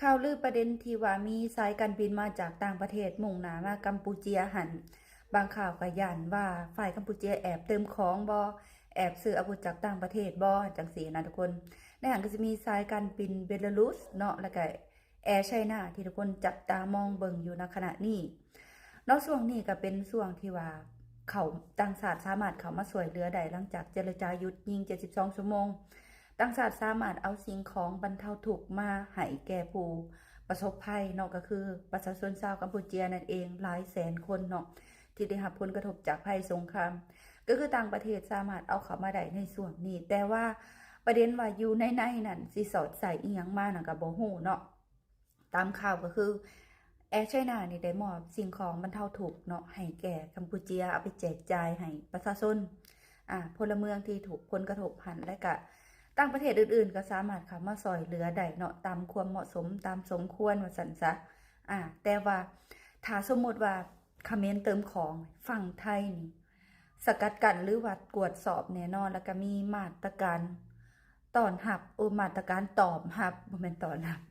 ຂ່າວລືປະເດັນທີ່ວ່າມີສາຍການບິນມາຈາກຕ່າງປະເທດມຸ່ງໜ້າມາກຳປູເຈຍຫັ້ນ, ບາງຂ່າວກໍຢ້ານວ່າຝ່າຍກຳປູເຈຍແອບເຕີມຂອງບໍ່, ແອບຊື້ອາວຸດຈາກຕ່າງປະເທດບໍ່ ຈັ່ງຊີ້ນະທຸກຄົນ. ໃນຫັ້ນກໍຊິມີສາຍການບິນເບລາຣຸສເນາະ ແລ້ວກໍແອໄຊນາ ທີ່ທຸກຄົນຈັບຕາມອງເບິ່ງຢູ່ໃນຂະນະນີ້ເນາະ. ຊ່ວງນີ້ກໍເປັນຊ່ວງທີ່ວ່າເຂົາ ຕ່າງຊາດສາມາດເຂົ້າມາຊ່ວຍເຫຼືອໄດ້ ຫຼັງຈາກເຈລະຈາຢຸດຍິງເຈັດສິບສອງຊົ່ວໂມງ. ຕ່າງຊາດສາມາດເອົາສິ່ງຂອງບັນເທົາທຸກມາໃຫ້ແກ່ຜູ້ປະສົບໄພເນາະ ກໍຄືປະຊາຊົນຊາວກຳປູເຈຍນັ້ນເອງ ຫຼາຍແສນຄົນເນາະ ທີ່ໄດ້ຮັບຜົນກະທົບຈາກໄພສົງຄາມ. ກໍຄືຕ່າງປະເທດສາມາດເອົາເຂົ້າມາໄດ້ໃນຊ່ວງນີ້, ແຕ່ວ່າປະເດັນວ່າຢູ່ໃນໃນນັ້ນຊິສອດໃສ່ອີ່ຫຍັງມານັ້ນກໍບໍ່ຮູ້ເນາະ. ຕາມຂ່າວກໍຄືແອໄຊນານີ້ໄດ້ມອບສິ່ງຂອງບັນເທົາທຸກເນາະ ໃຫ້ແກ່ກຳປູເຈຍ ເອົາໄປແຈກຈ່າຍໃຫ້ປະຊາຊົນ ອາ ພົນລະເມືອງທີ່ຖືກຜົນກະທົບຫັ້ນ ແລະກະຕ່າງປະເທດອື່ນໆກໍສາມາດເຂົ້າມາຊ່ອຍເຫຼືອໄດ້ເນາະ ຕາມຄວາມເໝາະສົມ ຕາມສົມຄວນວ່າຊັ້ນຊະ. ອາ ແຕ່ວ່າຖ້າສົມມຸດວ່າຂະເໝນເຕີມຂອງ ຝັ່ງໄທນີ້ສະກັດກັ້ນ ຫຼືວ່າກວດສອບແນ່ນອນ ແລ້ວກະມີມາດຕະການຕ້ອນຮັບ ໂອ ມາດຕະການຕອບຮັບ ບໍ່ແມ່ນຕ້ອນຮັບ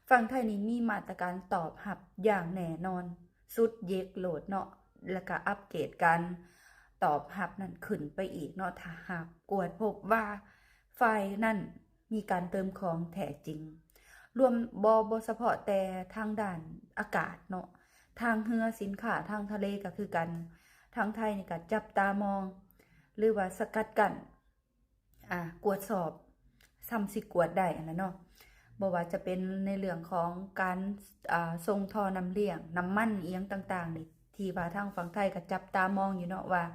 ຝັ່ງໄທນີ້ມີມາດຕະການຕອບຮັບຢ່າງແນ່ນອນ ສຸດເຢັກໂລດເນາະ ແລ້ວກະອັບເກຣດການຕອບຮັບນັ້ນຂຶ້ນໄປອີກເນາະ ຖ້າຫາກກວດພົບວ່າຝ່າຍນັ້ນມີການເຕີມຂອງແທ້ຈິງ. ລວມ ບໍ່ ບໍ່ສະເພາະແຕ່ທາງດ້ານອາກາດເນາະ ທາງເຮືອສິນຄ້າ ທາງທະເລກໍຄືກັນ ທາງໄທນີ້ກໍຈັບຕາມອງ ຫຼືວ່າສະກັດກັ້ນ ອາ ກວດສອບ ສ່ຳຊິກວດໄດ້ຫັ້ນນະເນາະ. ບໍ່ວ່າຈະເປັນໃນເລື່ອງຂອງການ ອາ ສົ່ງທໍ່ນ້ຳລ້ຽງ ນ້ຳມັນອີ່ຫຍັງຕ່າງໆນີ້ ທີ່ວ່າທາງຝັ່ງໄທກໍຈັບຕາມອງຢູ່ເນາະ ວ່າ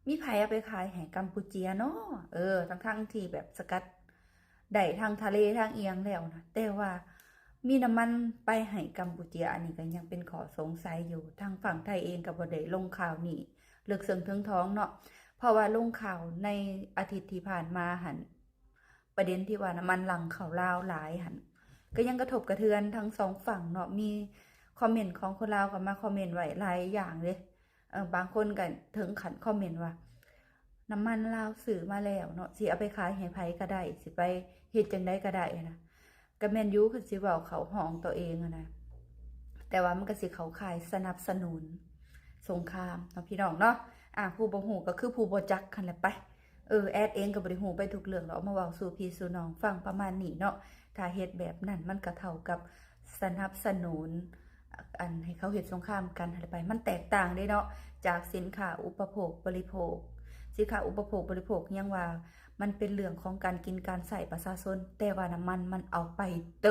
ມີໃຜເອົາໄປຂາຍໃຫ້ກຳປູເຈຍເນາະ. ເອີ ທັງໆທີ່ແບບສະກັດໄດ້ທາງທະເລທາງອີ່ຫຍັງແລ້ວນະ ແຕ່ວ່າມີນ້ຳມັນໄປໃຫ້ກຳປູເຈຍ ອັນນີ້ກໍຍັງເປັນຂໍ້ສົງໄສຢູ່. ທາງຝັ່ງໄທເອງກໍບໍ່ໄດ້ລົງຂ່າວນີ້ ເລິກເຊິ່ງເຖິງຖອງເນາະ ເພາະວ່າລົງຂ່າວໃນອາທິດທີ່ຜ່ານມາຫັ້ນ ປະເດັນທີ່ວ່ານ້ຳມັນຫຼັ່ງເຂົ້າລາວຫຼາຍຫັ້ນ ກໍຍັງກະທົບກະເທືອນທັງສອງຝັ່ງເນາະ. ມີຄອມເມັນຂອງຄົນລາວກໍມາຄອມເມັນໄວ້ຫຼາຍຢ່າງເດ້. ເອີ ບາງຄົນກໍເຖິງຂັ້ນຄອມເມັນວ່າ ນ້ຳມັນລາວຊື້ມາແລ້ວເນາະ ຊິເອົາໄປຂາຍໃຫ້ໃຜກໍໄດ້ ຊິໄປເຮັດຈັ່ງໃດກໍໄດ້ນະ. ກໍແມ່ນຢູ່ ຄັນຊິເວົ້າເຂົ້າຫ້ອງຕົວເອງຫັ້ນນະ ແຕ່ວ່າມັນກໍຊິເຂົ້າຂ່າຍສະໜັບສະໜູນສົງຄາມເນາະ ພີ່ນ້ອງເນາະ. ອາ ຜູ້ບໍ່ຮູ້ກໍຄືຜູ້ບໍ່ຈັກຫັ້ນແຫຼະໄປ. ເອີ ແອດເອງກໍບໍ່ໄດ້ຮູ້ໄປທຸກເລື່ອງດອກ ເອົາມາເວົ້າສູ່ພີ່ສູ່ນ້ອງຟັງປະມານນີ້ເນາະ. ຖ້າເຮັດແບບນັ້ນ ມັນກໍເທົ່າກັບສະໜັບສະໜູນ ອັນໃຫ້ເຂົາເຮັດສົງຄາມກັນຫັ້ນແຫຼະໄປ. ມັນແຕກຕ່າງເດ້ເນາະ ຈາກສິນຄ້າອຸປະໂພກບໍລິໂພກ. ສິນຄ້າອຸປະໂພກບໍລິໂພກຍັງວ່າ ມັນເປັນເລື່ອງຂອງການກິນການໃຊ້ປະຊາຊົນ, ແຕ່ວ່ານ້ຳມັນມັນເອົາໄປເຕີ